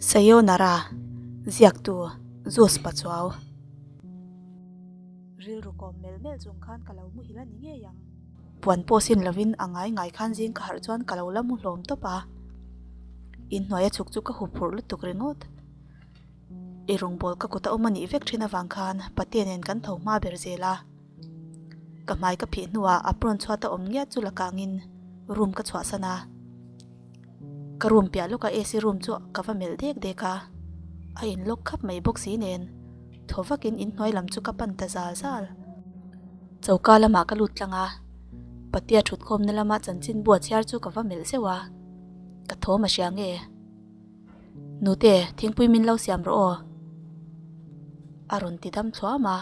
Sayonara, Ziaktu, Zeus Pachuau. Rilru kawm melh melh chung khan ka lo muhil a ni ngei ang. Puan pawh sin lovin a ngai ngai khan zing ka harh chuan ka lo la mu hlawm tawp a. Inhnuai a chhuk chu ka huphurh lutuk ringawt. I rawngbâwl ka kut a awm a nih vek ṭhin avang khan Patea nen kan tho hma ber zel a. Ka hmai ka phih hnuah apron chhuat a awm ngiat chu la kangin room ka chhuahsan a. Ka room piah lawka AC room chu ka va melh dek dek a, a in lock khap mai bawk si nen thaw vakin inhnuai lam chu ka pan ta zal zal. Choka lamah ka lut tlang a, Patea ṭhutkhawmna lama chanchinbu a chhiar chu ka va melh zeuh a, ka thawm a hria nge? Nute, thingpui min lo siam rawh aw. A rawn ti dam thluam a,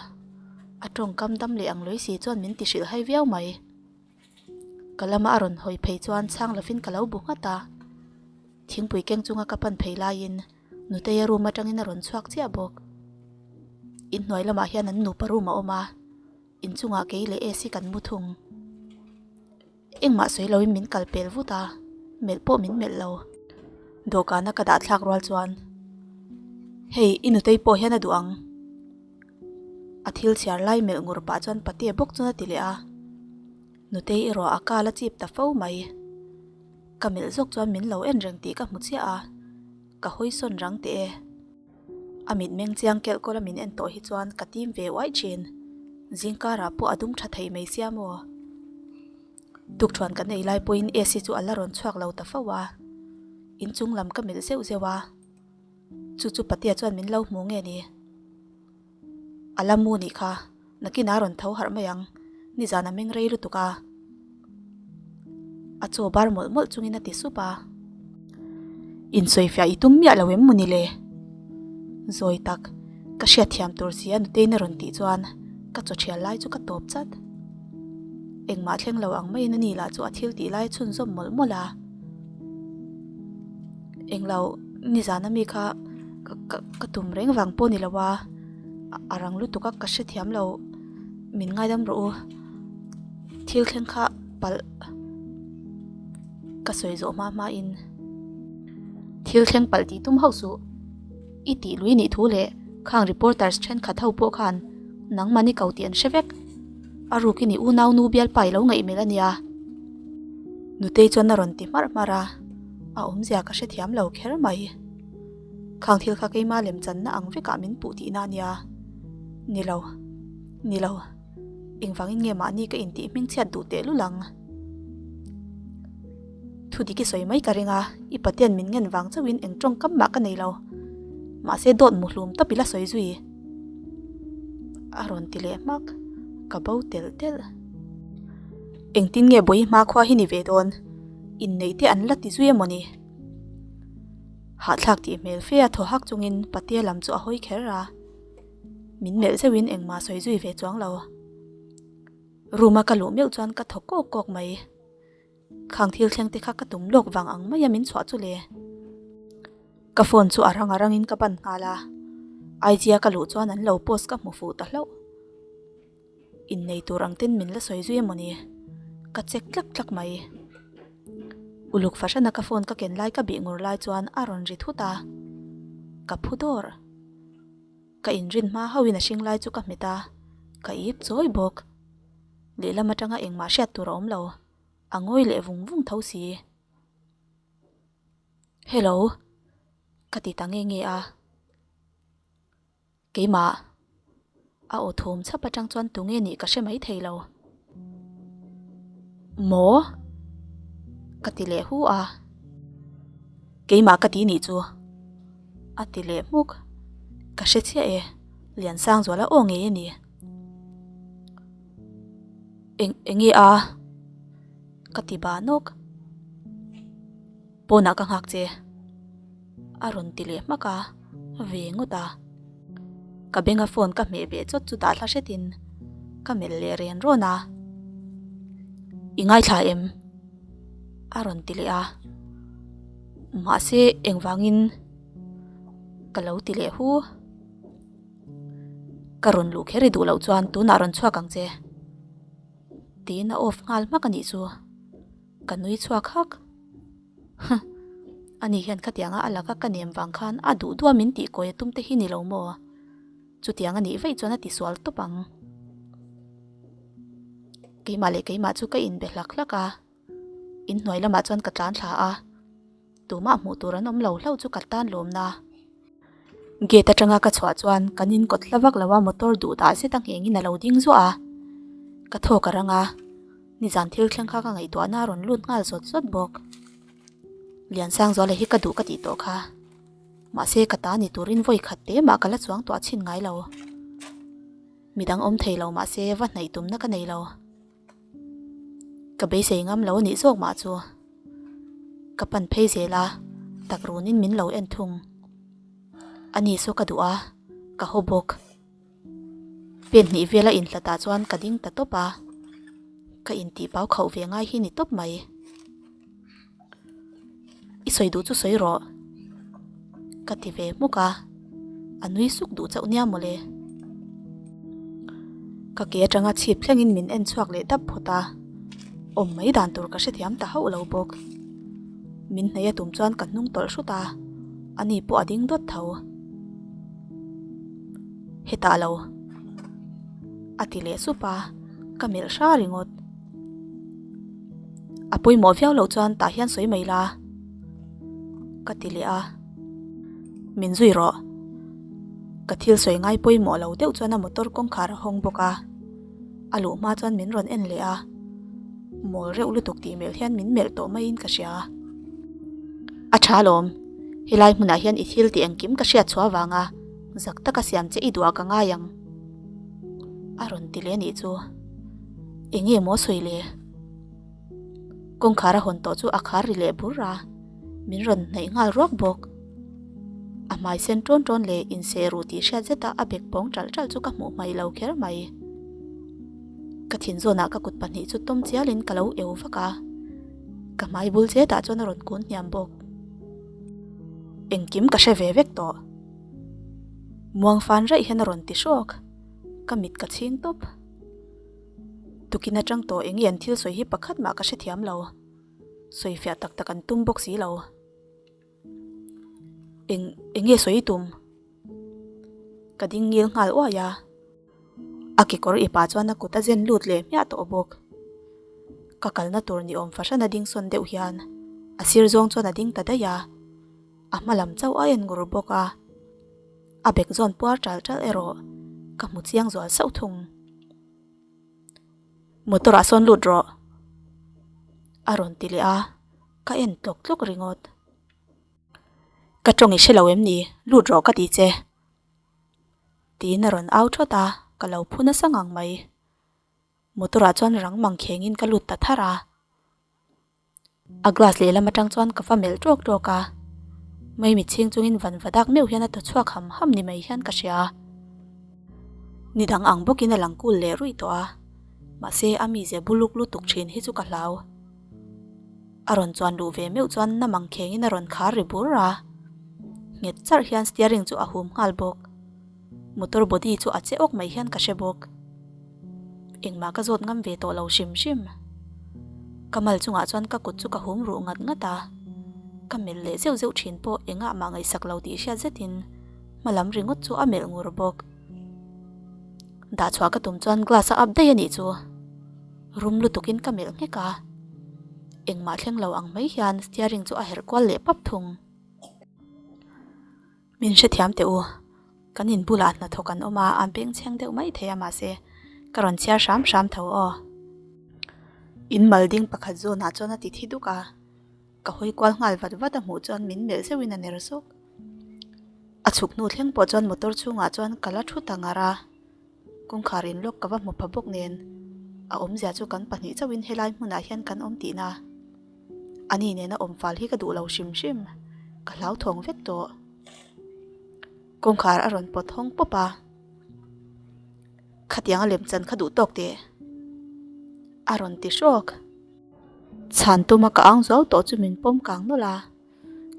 a tawngkam dam leh ang lawisi chuan min ti hrilh hai viau mai. Ka lama a rawn hawi phei chuan chhang lovin ka lo bu nghat a. Thingpui keng chunga ka pan phei laiin Nuteia room atangin a rawn chhuak chiah bawk. Inhnuai lamah hian an nupa room a awm a, inchungah kei leh AC kan mu thung. Engmah sawi loin min kal pel vut a, melh pawh min melh lo. Dawhkana ka dah thlak rual chuan, Hei, i nutei pawh hian a duh ang. A thil chhiar lai melh ngur pah chuan Patea bawk chuan a ti leh a. Nutei erawh a kal a chip ta fo mai. Ka melh zawk chuan min lo en reng tih ka hmu chiah a, ka hawi sawn rang teh e. A mitmeng chiang kelh kawla min en tawh hi chuan ka tim ve uaih thin. Zingkarah pawh a dum tha thei mai sia maw? Tukthuan kan ei lai pawhin AC chu a la rawn chhuak lo ta fo a. Inchung lam ka melh zeuh zeuh a. Chu chu Patea chuan min lo hmu nge ni? A la mu nih kha, nakin a rawn tho harh mai ang, nizan a meng rei lutuk a. A chaw bar mawlh mawlh chungin a ti sup a. Insawifiah i tum miah lo em maw ni le? Zawi tak, ka hriatthiam tur si a nuteiin a rawn tih chuan ka chaw thial lai chu ka tawp chat. Engmah thleng lo ang maiin a ni lah chu a thil tih lai a chhunzawm mawlh mawlh a. Englo nizan ami kha ka ka ka tum reng vang pawh ni lo a, a rang lutuk a ka hrethiam lo min ngaidam rawh u thil thleng kha palh ka sawi zawh hma hma in thil thleng palh tih tum hauh suh i tih lui nih thu leh khang reporters thenkhat ho pawh khan nangmahni ko tih an hre vek a rukin i unau nu bialpa i lo ngaih hmel a nia. Nutei chuan a rawn ti hmarh hmarh a, a awmzia ka hrethiam lo kher mai. Khang thil kha keima lemchanna ang vekah min puh tihna a nia. Ni lo, ni lo, engvangin nge mahni ka intih hmingchhiat duh tehlul ang? Thu dik i sawi mai ka ring a, i Patian min ngen vang chauhin eng tawngkam mah ka nei lo. Mahse dawt muhlum tawp i la sawi zui. A rawn ti leh hmak, ka bo telh telh. Engtin nge bawi hmakhua hi ni ve dawn? Inneih te an la ti zui emaw ni? Hahthlak tih hmel fe a thaw hak chungin Patea lam chu a hawi kher a. Min melh zeuhin engmah sawi zui ve chuang lo. Room a ka luh meuh chuan ka thaw kawk kawk mai. Khang thil thleng te kha ka tum lawk vang ang mai a min chhuah chu le. Ka phone chu a rang a rangin ka ban nghal a. IG a ka luh chuan an lo post ka hmu fuh ta hlauh. Innei tur ang ten min la sawi zui emaw ni? Ka check tlak tlak mai. Uluk fahrana ka phone ka ken lai ka bih ngur lai chuan a rawn ri thut a. Ka phu dawr. Ka inrin hma hauhin a hring lai chu ka hmet a, ka ip chawi bawk. Lehlam atanga engmah hriat tur a awm lo. A ngawi leh vung vung tho si. Hello. Ka ti ta nge nge a. Keimah a aw thawm chhap atang chuan tunge nih ka hre mai thei lo. Maw? Ka ti leh hu a. Keimah ka ti nih chu. A ti leh hmuk. Ka hre chiah e, Liansangzuala aw ngei a ni. Eng enge a? Ka ti bah nawk. Pawnah ka nghak che. A rawn ti leh hmak a, ve ngawt a. Ka benga phone ka hmeh beh chawt chu dah hla hretin ka melh leh ren rawn a. I ngaithla em? A rawn ti leh a. Mahse engvangin ka lo ti leh hu. Ka rawn luh kher i duh loh chuan tunah rawn chhuak ang che. Tiin a off nghal hmak a nih chu. Ka nui chhuak hak. Huh. Ani hian khatianga a laka ka nem vang khan a duh duah min tih kawi a tum te hi ni lo maw? Chutiang a nih vaih chuan a tisual tawp ang. Keimah leh keimah chu ka inbe hlak hlak a, inhnuai lamah chuan ka tlan thla a, tumah hmuh tur an awm lo hlauh chu ka tan lawmna. Gate atanga ka chhuah chuan kan in kawt hla vak lo a motor duh dah zet a nghengin a lo ding zuah a, ka thawk a rang a, nizan thil thleng kha ka ngaihtuahna a rawn lut nghal zawt zawt bawk. Liansangzuala hi ka duh ka tih tawh kha. Mahse ka ta ni turin vawi khat te mah ka la chuang tuah chhin ngai lo. Midang awm thei lo mahse va hnaih tumna ka nei lo. Ka beisei ngam lo anih zawk mah chu. Ka pan phei zel a, tak runin min lo en thung. Ani saw ka duh a, ka haw bawk. Pen hnih vela inhlatah chuan ka ding ta tawp a, ka intih pau khauh ve ngai hi ni tawp mai. I sawi duh chu sawi rawh ka ti ve hmuk a, a nui suk duh chauh nia mawle. Ka ke atanga chhip thlengin min en chhuak leh dap phawt a, awm mai dan tur ka hrethiam ta hauh lo bawk. Min hnaih a tum chuan ka hnung tawlh hrut a, ani pawh a ding dawt tho. Hetah lo a ti leh sup a, ka melh hra ringawt. A pawimawh viau loh chuan tah hian sawi mai la ka ti leh a, min zui rawh. Ka thil sawi ngai pawimawh lo deuh chuan a motor kawngkhar a hawng bawk a, a luh hma chuan min rawn en leh a, mawl reuh lutuk tih melh hian min melh tawh maiin ka hria. A tha alawm, helai hmunah hian i thil tih engkim ka hriat chhuah avanga zak taka siam che i duh ah ka ngai ang a rawn ti leh anih chu. Eng nge maw sawi le? Kawngkhar a hawn tawh chu a khar ri leh bur a, min rawn hnaih nghal ruak bawk. A hmai sen ṭawn ṭawn leh inseh ruh tih hriat zeta a bek pawng ṭalh ṭalh chu ka hmuh hmaih lo kher mai. Ka thin zawnah ka kut pahnih chu tawm chialin ka lo eu vak a, ka hmai bul chetah chuan a rawn kun hniam bawk. Engkim ka hre ve vek tawh. Muang fan raih hian a rawn ti hrawk, ka mit ka chhing tawp. Tukin atang tawh eng nge an thil sawi hi pakhat mah ka hrethiam lo. Sawi fiah tak tak an tum bawk si lo. Eng eng nge sawi i tum? Ka ding ngil nghal uai a. A kekawr i pa chuan a kut a zen lut leh hmiah tawh bawk. Ka kalna tur ni awm fahran a ding sawn deuh hian a sir zawng chuan a ding ta daih a. A hma lam chauh a en ngur bawk a. A bek zawn puar ṭalh ṭalh erawh ka hmu chiang zual sauh thung. Motor ah sawn lut rawh a rawn ti leh a, ka en tlawk tlawk ringawt. Ka tawng i hre lo em ni? Lut rawh ka ti che. Tiin a rawn au thawt a, ka lo phu nasa ngang mai. Motor ah chuan rang mang khengin ka lut ta thar a. A glass lehlam atang chuan ka va melh tawk tawk a, Maimi chhing chungin van va dak meuh hian a thaw chhuak ham ham ni mai hian ka hria. Ni dang ang bawkin a lang kul leh ruih tawh a, mahse a mize buluk lutuk thin hi chu ka hlau. A rawn chuan luh ve meuh chuan na mang khengin a rawn khar ri bur a, nghet charh hian steering chu a hum nghal bawk. Motor body chu a che awk mai hian ka hre bawk. Engmah ka zawt ngam ve tawh lo hrim hrim. Ka mal chungah chuan ka kut chu ka hum ruh ngat ngat a, ka melh leh zeuh zeuh thin pawh engah mah ngaihsak lo tih hriat zetin hma lam ringawt chu a melh ngur bawk. Dah chhuah ka tum chuan glass a up daih a nih chu. Rum lutukin ka melh nghek a, engmah thleng lo ang mai hian steering chu a herh kual leh pap thung. Min hrethiam teh u, kan in bulah hnathawk an awm a, an bengchheng deuh mai thei a mahse ka rawn chhiar hram hram tho aw. In mal ding pakhat zawnah chuan a ti thi duk a, ka hawi kual nghal vat vat a hmuh chuan min melh zeuhin a ner zawk. A chhuk hnu thleng pawh chuan motor chhungah chuan ka la thu ta ngar a, kawngkhar in lawk ka va hmu pha bawk nen a awmzia chu kan pahnih chauhin helai hmunah hian kan awm tihna. Ani nena awm fal hi ka duh lo hrim hrim, ka hlauthawng vek tawh. Kawngkhar a rawn pawt hawng pawp a, Khatiang a lemchan kha duh tawk teh a rawn ti hrawk. Chhan tuma ka ang zuau tawh chu min pawm kang nawlh a,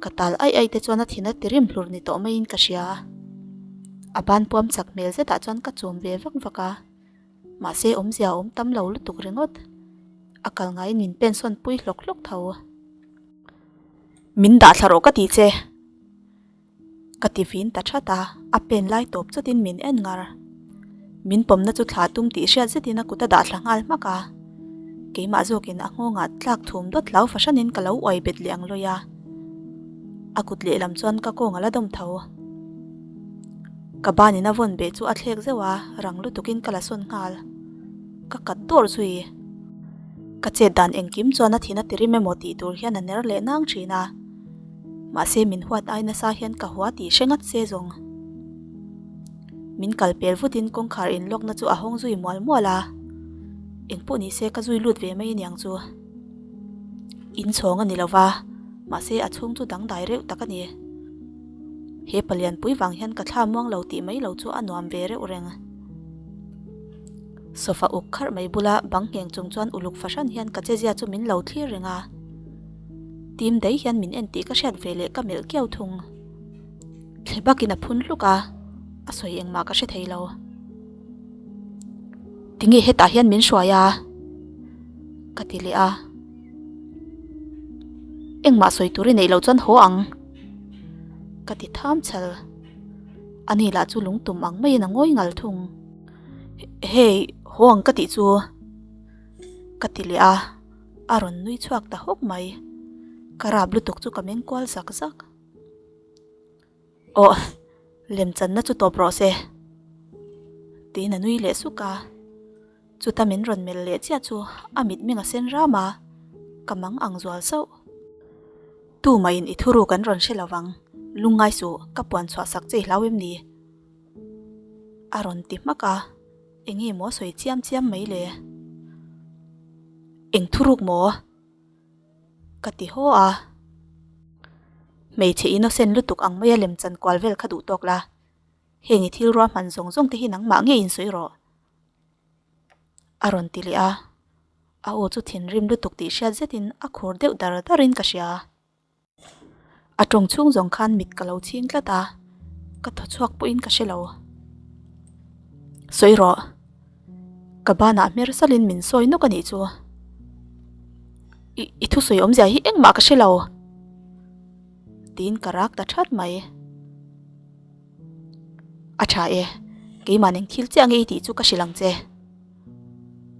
ka tal aih aih te chuan a thin a ti rim hlur ni tawh maiin ka hria. A ban puam chak hmel zetah chuan ka chum ve vak vak a. Mahse awmzia a awm tam lo lutuk ringawt. A kal ngaiin min pensawn pui hlawk hlawk tho. Min dah thla rawh ka ti che. Ka ti vin ta that a, a pen lai tawp chawtin min en ngar. Min pawmna chu thla tum tih hriat zetin a kut a dah thla nghal hmak a. Keimah zawkin a nghawngah tlak thum dawt hlau fahranin ka lo uai bet leh ang lawi a. A kut lehlam chuan ka kawng a la dawm tho. Ka banin a vawn beh chu a thlek zeuh a, rang lutukin ka la sawn nghal. Ka kat dawr zui. Ka chet dan engkim chuan a thin a tirim emaw tih tur hian a ner leh nang thin a. Mahse min huat ai nasa hian ka hua tih hre ngat se zawng. Min kal pel vutin kawngkhar inlawkna chu a hawng zui mual mual a. Engpawh ni se ka zui lut ve mai aniang chu. Inchhawng a ni lova, mahse a chhung chu dangdai reuh tak a ni. He palianpui vang hian ka thla muang lo tih mai lo chu a nuam ve reuh reng. Sofa uk kharh mai bula bang ngheng chung chuan uluk fahran hian ka chezia chu min lo thlir reng a. Tim daih hian min en tih ka hriat ve leh ka melh kiau thung. Thle bakin a phun hluk a, a sawi engmah ka hre thei lo. Tinge hetah hian min hruai a? Ka ti leh a. Engmah sawi tur i neih loh chuan haw ang. Ka ti tham chhal. Ani lah chu lungtum ang maiin a ngawi ngal thung. Hei, haw ang ka tih chu. Ka ti leh a, a rawn nui chhuak ta hawk mai. Ka rap lutuk chu ka meng kual zak zak. Aw, lemchanna chu tawp rawh se. Tiin a nui leh suk a. Chuta min rawn melh leh chiah chu a mitmeng a sen ram a, ka mang ang zual sauh. Tumahin i thuruk an rawn hre lo vang, lungngai suh, ka puan chhuah sak che i hlau em ni? A rawn ti hmak a, enge maw sawi chiam chiam mai le? Eng thuruk maw? Ka ti haw a. Hmeichhe innocent lutuk ang maia lemchan kual vel kha duh tawk la, heng i thil ruahman zawng zawng te hi nangmah ngei in sawi rawh. A rawn ti leh a, a aw chu thinrim lutuk tih hriat zetin a khur deuh dar darin ka hria. A tawng chhung zawng khan mit ka lo chhing tlat a, ka thaw chhuak pawhin ka hre lo. Sawi rawh, ka banah hmer salin min sawi nawk a nih chu. I i thusawi awmzia hi engmah ka hre lo, tiin ka rak ta that mai. A tha e, keimah eng thil chiah nge i tih chu ka hrilh ang che.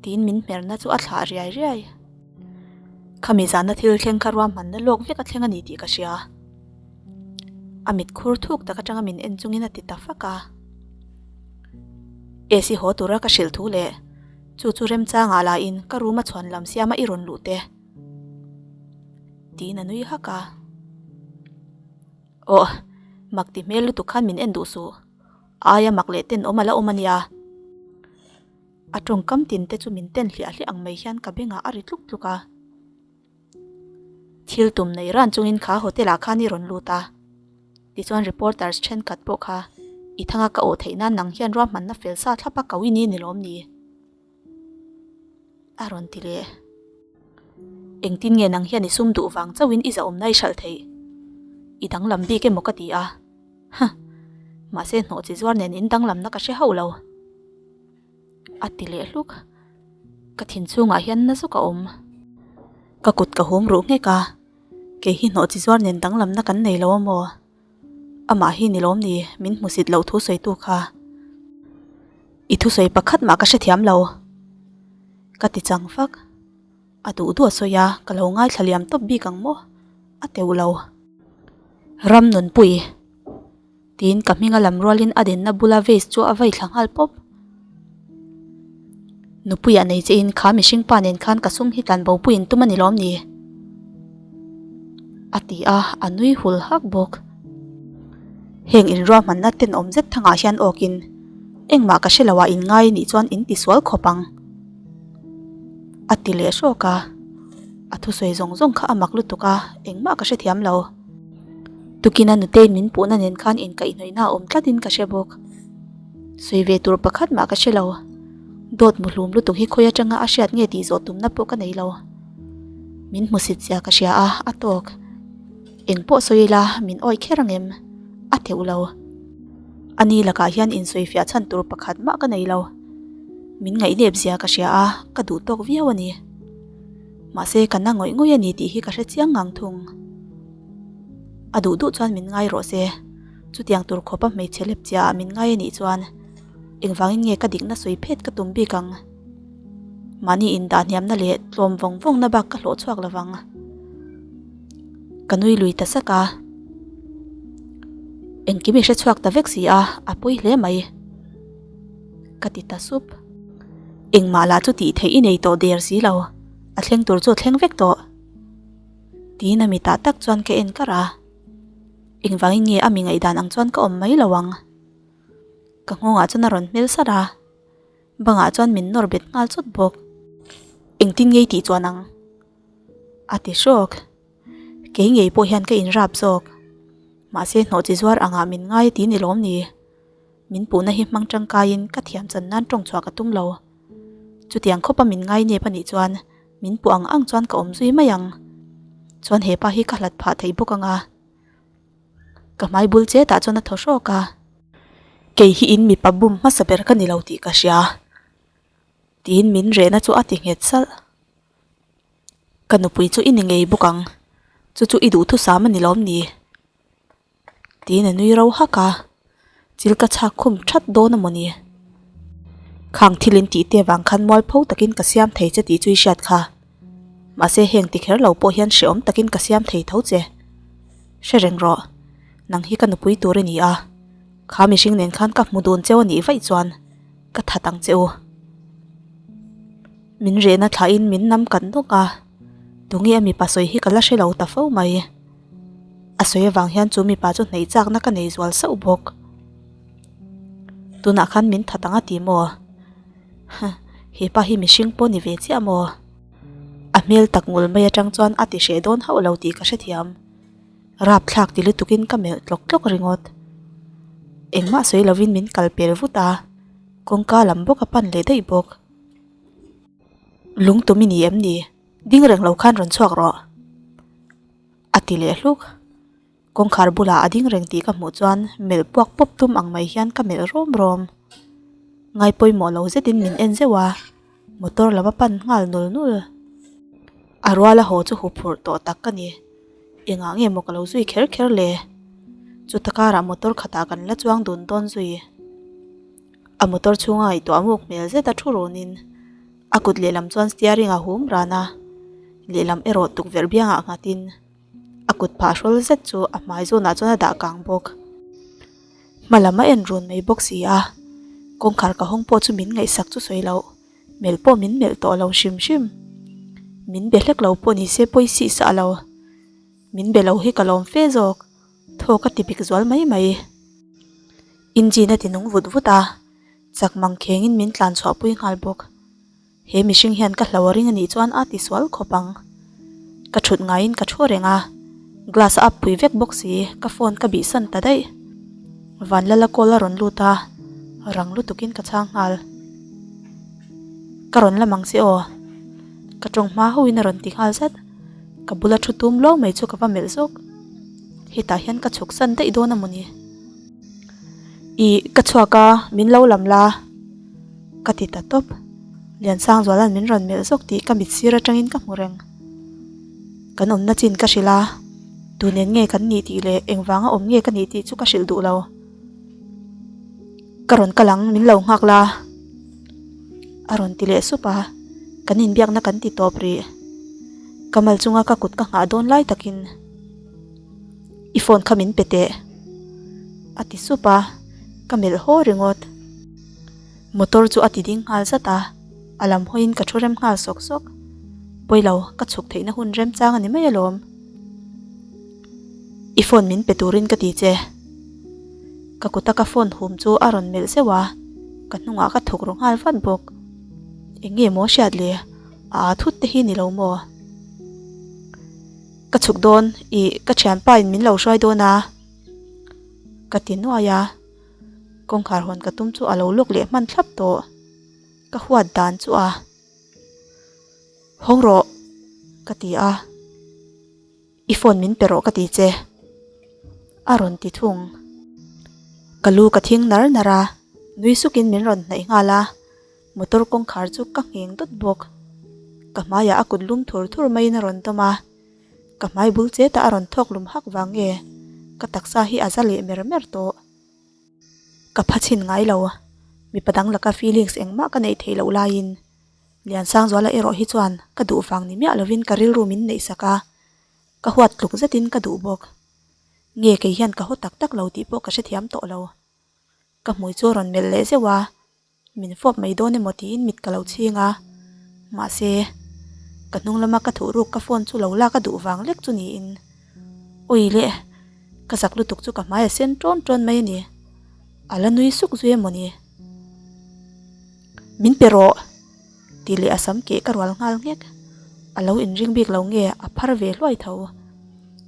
Tiin min hmerna chu a thlah riai riai. Khami zana thil thleng kha ruahmanna lawk vek a thleng a ni tih ka hria. A mit khur thuk tak atanga min en chungin a ti ta fak a. AC haw tura ka hrilh thu leh chu chu remchangah lahin ka room a chhuan lam siama i rawn luh te. Tiin a nui hak a. Aw, mak ti hmel lutuk khan min en duh suh. Aia mak leh ten awm a la awm a nia. A tawngkam tin te chu min ten hliah hliah ang mai hian ka bengah a ri tluk tluk a. Thil tum nei ran chungin kha hotel ah khan i rawn lut a. Tichuan reporters thenkhat pawh kha i thanga ka awh theih nan nang hian ruahmanna fel sa thlap a ko i ni ni lawm ni? A rawn ti leh. Engtin nge nang hian i sum duh vang chauhin i zahawmna i hralh theih? I danglam bik emaw ka ti a. Huh! Mahse hnawh chi zuar nen in danglamna ka hre hauh lo. A ti leh hluk. Ka thin chhungah hian na zuk a awm. Ka kut ka hum ruh nghek a, kei hi hnawh chi zuar nen danglamna kan nei lo a maw? Amah hi ni lawm ni min hmusit loh thu sawitu kha. I thusawi pakhat mah ka hrethiam lo. Ka ti chang fak. A duh duh a sawi a, ka lo ngaithla liam tawp bik ang maw? A teuh lo. Ram nunpui. Tiin ka hminga lam rualin a dinna bula vase chu a vei thla nghal pawp. Nupuiah nei che in kha mihring pa nen khan ka sum hi tlan bo puiin tum a ni lawm ni? A ti a, a nui hul hak bawk. Heng inruahmanna tenawm zet thangah hian awkin engmah ka hre lo ah inngai nih chuan in tisual khawp ang. A ti leh hrawk a, a thusawi zawng zawng kha a mak lutuk a, engmah ka hrethiam lo. Tukina nuteiin min puhna nen khan inkaihhnawihna a awm tlatin ka hre bawk. Sawi ve tur pakhat mah ka hre lo. Dawt muhlum lutuk hi khawi atanga a hriat nge tih zawh tumna pawh ka nei lo. Min hmusit zia ka hria a, a tawk. Eng pawh sawi ila min awih kher ang em? A teuh lo. Ani lakah hian insawifiah chhan tur pakhat mah ka nei lo. Min ngaihnep zia ka hria a, ka duh tawk viau a ni. Mahse ka na ngawih ngawih a ni tih hi ka hre chiang ngang thung. A duh duh chuan min ngai rawh se. Chutiang tur khawpa hmeichhe lepchiah ah min ngai a nih chuan engvangin nge ka dikna sawi phet ka tum bik ang? Mahni indah hniamna leh tlawm vawng vawngna bak ka hlawh chhuak lo vang. Ka nui lui ta sak a. Engkim i hre chhuak ta vek si a, a pawi hle mai. Ka ti ta sup. Engmah lah chu tih theih i nei tawh der si lo, a thleng tur chu a thleng vek tawh. Tiin a mitah tak chuan ka en kar a. Engvangin nge a mi ngaihdan ang chuan ka awm mai lo ang. Ka nghawngah chuan a rawn hmel sar a. Bangah chuan min nawr bet nghal chawt bawk. Engtin ngei tih chuan ang? A ti hrawk. Kei ngei pawh hian ka inrap zawk. Mahse hnawh chi zuar angah min ngai ti ni lawm ni? Min puhna hi hmang tangkaiin ka thiam chan nan tawng chhuah ka tum lo. Chutiang khawpa min ngai nep anih chuan min puh ang ang chuan ka awm zui mai ang. Chuan hepa hi ka hlat phah thei bawk anga. Ka hmai bul chetah chuan a thaw hrawk a. Kei hi in mipa bum hmasa ber ka ni lo tih ka hria. Tiin min rehna chu a ti nghet salh. Ka nupui chu i ni ngei bawk ang. Chu chu i duhthusam a ni lawm ni? Tiin a nui ro hak a, chil ka chhak khum that dawn a maw ni? Khang thil in tih te vang khan mualpho takin ka siam thei che tih chu i hriat kha. Mahse heng ti kher lo pawh hian hrehawm takin ka siam thei tho che. Hre reng rawh, nang hi ka nupui tur i ni a, kha mihring nen khan ka hmu dun cheu a nih vaih chuan ka that ang che u. Min rehna thlahin min nam kat nawk a, tunge a mipa sawi hi ka la hre lo ta fo mai. A sawi avang hian chu mipa chu hneih chakna ka nei zual sauh bawk. Tunah khan min that ang a ti maw? Huh, hepa hi mihring pawh ni ve chiah maw? A hmel tak ngul mai atang chuan a ti hreh dawn hauh lo tih ka hrethiam. Rapthlak ti lutukin ka melh tlawk tlawk ringawt. Engmah sawi lovin min kal pel vut a, kawngka lam bawk a pan leh daih bawk. Lungtum i ni em ni? Ding reng lo khan rawn chhuak rawh. A ti leh hluk. Kawngkhar bulah a ding reng tih ka hmuh chuan melh puak pawp tum ang mai hian ka melh rawm rawm. Ngai pawimawh lo zetin min en zeuh a, motor lam a pan nghal nul nul. A ruala haw chu huphurh tawh tak ka ni. Engah nge maw ka lo zui kher kher le? Chuta karah motor khatah kan la chuang dun dawn zui. A motor chhunga ngaihtuah muk hmel zet a thu runin a kut lehlam chuan steering a hum ran a, lehlam erawh tukverh biangah nghatin a kut phah hrawl zet chu a hmai zawnah chuan a dah kang bawk. Hma lam a en run mai bawk si a, kawngkhar ka hawng pawh chu min ngaihsak chu sawi loh, melh pawh min melh tawh lo hrim hrim. Min be hlek lo pawh ni se pawi sih sah lo. Min be lo hi ka lawm fe zawk, thaw ka ti bik zual mai mai. Engine a ti nung vut vut a, chak mang khengin min tlan chhuah pui nghal bawk. He mihring hian ka hlo a ring anih chuan a ti sual khawp ang. Ka thut ngaiin ka thu reng a, glass a up pui vek bawk si, ka phone ka bih san ta daih. Vanlala call a rawn lut a, rang lutukin ka chhang nghal. Ka rawn la mang che aw. Ka tawng hma hauhin a rawn ti nghal zat. Ka bula thu tum luau mai chu ka va melh zawk. Hetah hian ka chhuk san daih dawn a maw ni? Ih, ka chhuak a, min lo lam la. Ka ti ta tawp. Liansangzuala'n min rawn melh zawk tih ka mit sir atangin ka hmu reng. Kan awmna chin ka hrilh a, tu nen nge kan nih tih leh engvanga awm nge ka nih tih chu ka hrilh duh lo. Ka rawn kal ang, min lo nghak la. A rawn ti leh sup a, kan inbiakna kan ti tawp rih. Ka mal chunga ka kut ka nghah dawn lai takin. I phone kha min pe teh. A ti sup a, ka melh haw ringawt. Motor chu a ti ding nghal zat a, a lam hawiin ka thu rem nghal sawk sawk. Pawilo, ka chhuk theihna hun remchang a ni mai alawm. I phone min pe turin ka ti che. Ka kuta ka phone hum chu a rawn melh zeuh a, ka hnungah ka thuk ru nghal vat bawk. Eng nge maw hriat le? A aa thut te hi ni lo maw? Ka chhuk dawn, ih ka thianpa in min lo hruai dawn a, ka ti nuai a. Kawngkhar hawn ka tum chu a lo lawk leh hman thlap tawh. Ka huat dan chu a, Hawng rawh, ka ti a. I phone min pe rawh ka ti che, a rawn ti thung. Ka lu ka thing nar nar a, nui sukin min rawn hnaih nghal a. Motor kawngkhar chu ka ngheng dawt bawk. Ka hmaiah a kut lum thur thur maiin a rawn dawm a, ka hmai bul chetah a rawn thawk lum hak vang nge? Ka taksa hi a za leh mer mer tawh. Ka pha chhin ngai lo. Mipa dang laka feelings engmah ka neih theih loh laiin Liansangzuala erawh hi chuan ka duh vang ni miah lovin ka rilru min neih sak a, ka huat tluk zetin ka duh bawk. Nge kei hian ka haw tak tak lo tih pawh ka hrethiam tawh lo. Ka hmui chu a rawn melh leh zeuh a, min fawp mai dawn emaw tiin mit ka lo chhing a, mahse, ka hnung lama ka thuh ruk ka phone chu lo lak a duh vang lek chu niin, Awi le, ka zak lutuk chu ka hmai a sen ṭawn ṭawn mai a ni, a la nui suk zui emaw ni? Min pe rawh! Tih leh a sam keh ka rual nghal nghek. A lo inring bik lo nge a phar ve hluai tho.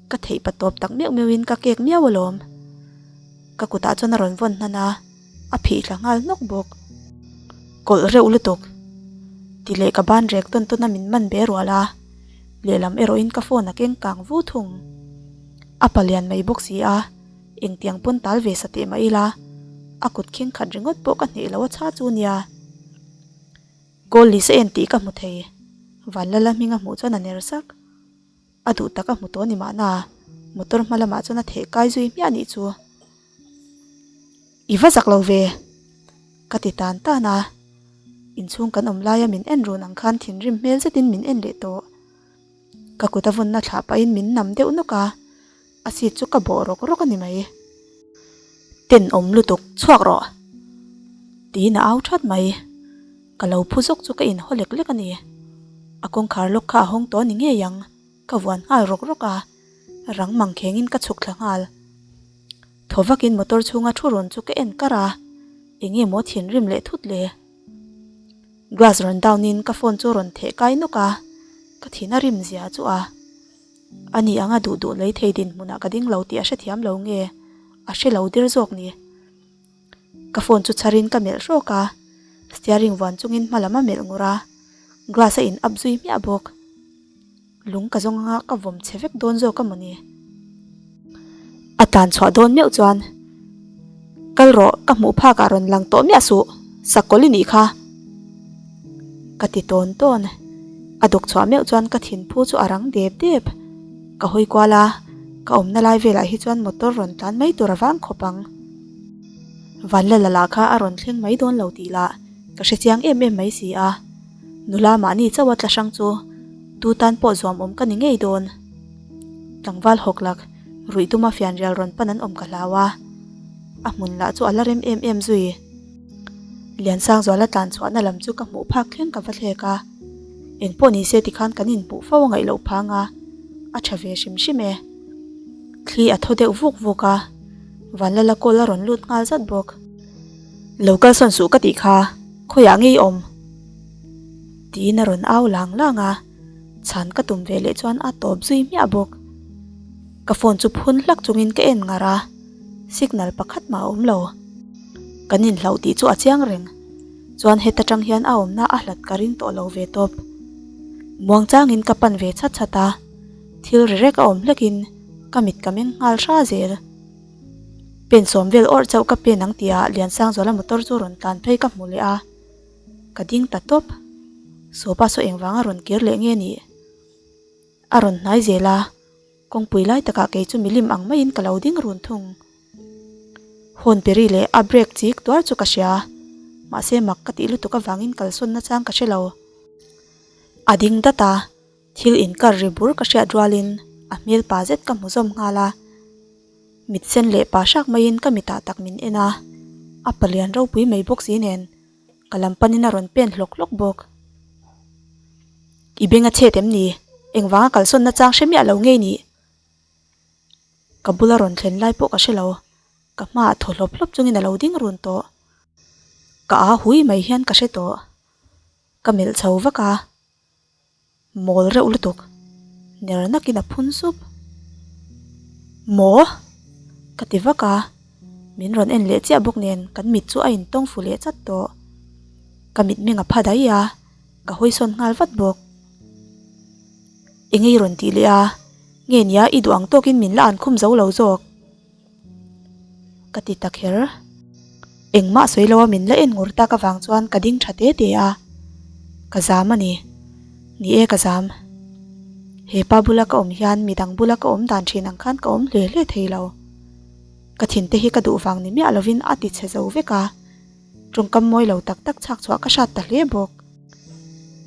Ka theih pa tawp tak meuh meuhin ka kek miau alawm. Ka kutah chuan a rawn vawn hnan a, a phih thla nghal hnawk bawk. Kawlh reuh lutuk! Tih leh ka ban rek tawn tawn a min man be rual a, lehlam erawhin ka phone a keng kang vu thung. A palian mai bawk si a. Engtiang pawn tal ve sa teh mah ila, a kut khing khat ringawt pawh ka hneh lo a chha chu nia. Kawl lisa en tih ka hmu thei. Vanlala hming a hmuh chuan a ner sak. A duh tak a hmu tawh ni mahna, motor hma lamah chuan a theh kai zui hmiah nih chu. I va zak lo ve! Ka ti tan tan a. Inchhung kan awm laia min en run ang khan thinrim hmel zetin min en leh tawh. Ka kut a vawnna thlah pahin min nam deuh nawk a, a seat chu ka bawh rawk rawk a ni mai. Tenawm lutuk, chhuak rawh! Tiin a au that mai. Ka lo phu zawk chu ka inhaw lek lek a ni. A kawngkhar lawk kha a hawng tawh a ni ngei ang, ka vuan nghal rawk rawk a, rang mang khengin ka chhuk thla nghal. Thaw vakin motor chhunga thu rawn chu ka en kar a, eng nge maw thinrim leh thut le? Glass rawn down in ka phone chu rawn theh kai nawk a, ka thin a rim zia chu a. Ani anga duh duh lei thei dinhmunah ka ding lo tih a hrethiam lo nge a hre lo dir zawk ni. Ka phone chu chharin ka melh hrawk a, steering vuan chungin hma lam a melh ngur a, glass a in up zui hmiah bawk. Lung ka zawng anga ka vawm chhe vek dawn zawk a maw ni? A tlan chhuah dawn meuh chuan, Kal rawh, ka hmuh phakah rawn lang tawh miah suh, sakawlh i nih kha. Ka ti tawn tawn. A dawk chhuah meuh chuan ka thinphu chu a rang dep dep. Ka hawi kual a, ka awmna lai velah hi chuan motor rawn tlan mai tur a vang khawp ang. Vanlala lah kha a rawn thleng mai dawn lo tih lah ka hrechiang em em mai si a. Nula mahni chauha tla hrang chu tu tan pawh zuam awm ka ni ngei dawn. Tlangval hawk lak ruih tuma fianrial rawn pan an awm ka hlau a, a hmun lah chu a la rem em em zui. Liansangzuala tlan chhuahna lam chu ka hmuh phak thleng ka va thlek a, engpawh ni se tikhan kan inhmuh fo a ngaih loh phang a, a tha ve hrim hrim e. Thli a thaw deuh vuk vuk a, Vanlala kawl a rawn lut nghal zat bawk. Lo kalsawn suh ka tih kha, khawiah ngei awm? Tiin a rawn au lang lang a, chhan ka tum ve leh chuan a tawp zui hmiah bawk. Ka phone chu phun hlak chungin ka en ngar a, signal pakhat mah a awm lo. Kan inhlauh tih chu a chiang reng, chuan heta tang hian a awmna a hlat ka ring tawh lo ve tawp. Muangchangin ka pan ve chhat chhat a, thil ri rek a awm hlekin ka mit ka meng nghal hra zel. Pen sawm vel awrh chauh ka pen ang tihah Liansangzuala motor chu rawn tlan phei ka hmu leh a, ka ding ta tawp. Sawpa saw engvanga rawn kir leh nge nih? A rawn hnai zel a, kawngpui lai takah kei chu milim ang maiin ka lo ding run thung. Horn peri leh a brake chik tuar chu ka hria, mahse mak ka tih lutuk avangin kalsawn nachang ka hre lo. A ding dat a. Thil inkar ri bur ka hriat rualin a hmel pa zet ka hmu zawm nghal a, mit sen leh pa hrak maiin ka mitah tak min en a, a palian ropui mai bawk si nen ka lam panin a rawn pen hlawk hlawk bawk. I beng a chhet em ni? Engvanga kalsawn nachang hre miah lo ngei nih? Ka bula rawn thlen lai pawh ka hre lo, ka hmaah thaw hlawp hlawp chungin a lo ding run tawh. Ka aa hui mai hian ka hre tawh. Ka melh chho vak a. Mawl reuh lutuk. Ner nakin a phun sup. Maw? Ka ti vak a, min rawn en leh chiah bawk nen kan mit chu a intawng fu leh chat tawh. Ka mitmeng a pha daih a, ka hawi sawn nghal vat bawk. Enge i rawn tih leh a, nge nia i duh ang tawkin min la an khum zo lo zawk. Ka ti ta kher. Engmah sawi lo a min la en ngur tak avang chuan ka ding tha te te a. Ka zam a ni. Ni e ka zam. He pa bula ka awm hian midang bula ka awm dan thin ang khan ka awm hle hle thei lo. Ka thinte hi ka duh vang ni miah lovin a ti chhe zo vek a, tawngkam mawi lo tak tak chhak chhuah ka hrat ta hle bawk.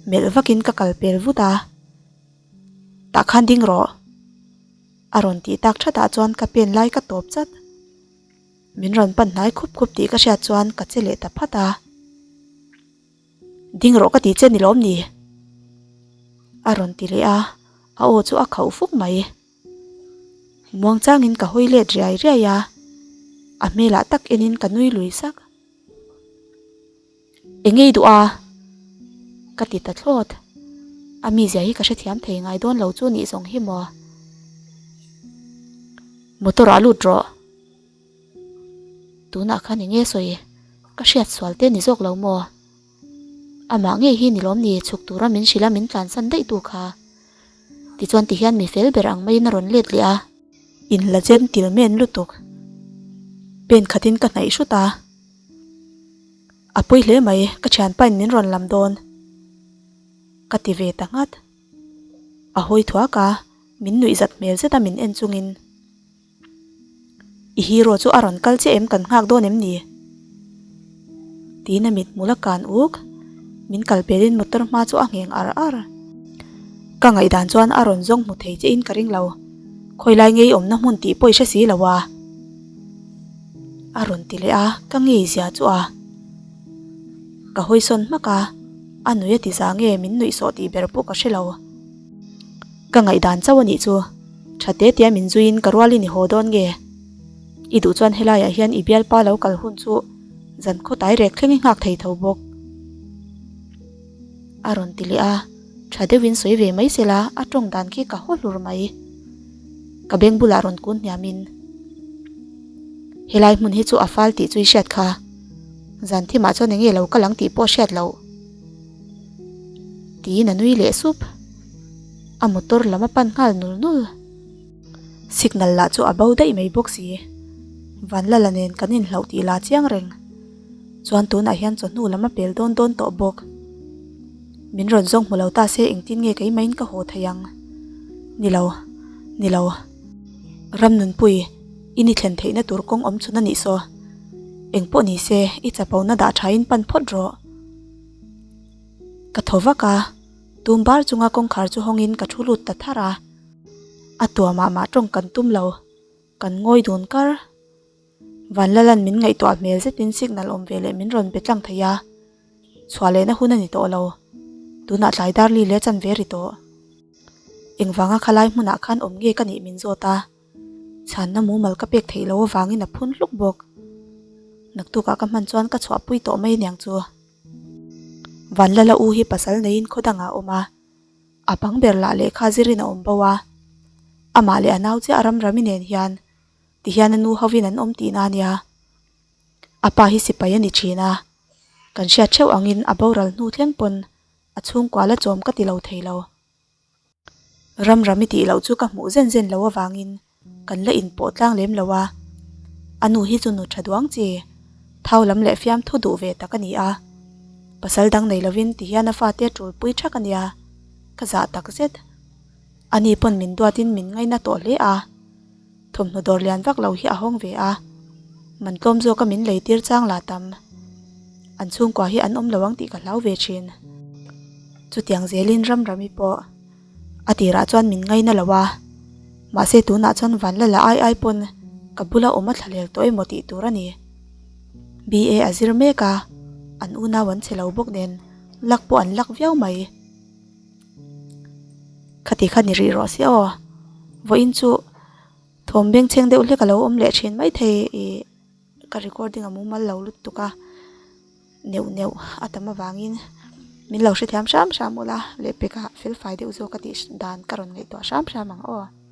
Melh vakin ka kal pel vut a, Tah khan ding rawh. A rawn tih tak thatah chuan ka pen lai ka tawp chat. Min rawn pan hnai khup khup tih ka hriat chuan ka che leh ta phat a. Ding rawh ka ti che ni lawm ni? A rawn ti leh a, a aw chu a khauh fuk mai. Muang changin ka hawi let riai riai a, a hmelah tak enin ka nui lui sak. Eng ngei duh a? Ka ti ta thlawt. A mizia hi ka hrethiam thei ngai dawn lo chu nih zawng hi maw? Motor ah lut rawh. Tunah khan eng nge sawi? Ka hriat sual te ni zawk lo maw? Amah ngei hi ni lawm ni chhuk tura min hrilh a min tlansan daih tu kha. Tichuan tihian mi fel ber ang maiin a rawn let leh a. Inla gentleman lutuk. Pen khatin ka hnaih hrut a. A pawi hle mai, ka thianpain min rawn lam dawn. Ka ti ve ta nghat. A hawi thuak a, min nuih zat hmel zet a min en chungin. I hero chu a rawn kal chiah em kan nghak dawn em ni? Tiin a mithmul a kan uk. Min kal pelin motor hma chu a ngheng ar ar. Ka ngaihdan chuan a rawn zawng hmu thei chiahin ka ring lo. Khawilai ngei awmna hmun tih pawh i hre si lo a. A rawn ti leh a, ka ngei zia chu a. Ka hawisawn hmak a, a nui a ti za nge min nuih sawh tih ber pawh ka hre lo. Ka ngaihdan chauh a nih chu. Tha te tia min zuiin ka rualin i haw dawn nge? I duh chuan helaiah hian i bialpa lo kal hun chu zan khaw tai rek thleng i nghak thei tho bawk. A rawn ti leh a, tha deuhin sawi ve mai sela a tawng dan khi ka haw hlur mai. Ka beng bulah rawn kun hniamin, Helai hmun hi chu a fal tih chu i hriat kha. Zan thimah chuan enge lo kal ang tih pawh hriat loh. Tiin a nui leh sup. A motor lam a pan nghal nul nul. Signal lah chu a bo daih mai bawk si. Vanlala nen kan inhlauh tih la chiang reng. Chuan tunah hian chawhnu lam a pel dawn dawn tawh bawk. Min rawn zawng hmu lo ta se engtin nge keimahin ka haw thei ang? Ni lo, ni lo. Ramnunpui, i ni thlen theihna tur kawng awm chhun a nih saw. Engpawh ni se, i chapona dah thain pan phawt rawh. Ka thaw vak a, tum bar chunga kawngkhar chu hawngin ka thu lut ta thar a. A tua mah mah tawng kan tum lo, kan ngawi dun kar. Vanlalan min ngaihtuah hmel zetin signal awm ve leh min rawn be tlang thei a, chhuah lehna hun a ni tawh lo. Tunah tlai dar li leh chan ve ri tawh. Engvanga khalai hmunah khan awm nge ka nih min zawt a. Chhanna mumal ka pek theih loh avangin a phun hluk bawk. Naktukah ka hman chuan ka chhuahpui tawh mai aniang chu. Vanlala u hi pasal neiin khaw dangah a awm a, a bang ber lah lehkha zirin a awm bo a. Amah leh a nau chiah Ramrami nen hian tihian a nu hovin an awm tihna a nia. A pa hi sipai a ni thin a, kan hriat theuh angin a boral hnu thleng pawn a chhungkua la chawm ka ti lo thei lo. Ramram i tih loh chu ka hmuh zen zen lo avangin kan la inpawh tlang lem lo a. A nu hi chu nu tha duang chi, thau lam leh fiamthu duh ve tak a ni a. Pasal dang nei lovin ti hian a fate a tulpui thak a nia, ka zah tak zet. Ani pawn min duatin min ngaina tawh hle a. Thawmhnaw dawr lian vak lo hi a hawng ve a, man tlawm zawka min lei tir chang la tam. An chhungkua hi an awm lo ang tih ka hlau ve thin. Chutiang zelin Ramrami pawh a tirah chuan min ngaina lo a, mahse tunah chuan Vanlala ai ai pawn ka bula awm a thlalel tawh emaw tih tur a ni. BA a zir mek a, an unau an che lo bawk nen lak pawh an lak viau mai. Khati kha ni rih rawh se aw. Vawiin chu thawm bengchheng deuh hlek a lo awm leh thin maithei ih ka recording a mumal lo lutuk a neuh neuh a tam avangin min lo hrethiam hram hram ula lehpekah felfai deuh zawk a tih dan ka rawn ngaihtuah hram hram ang aw.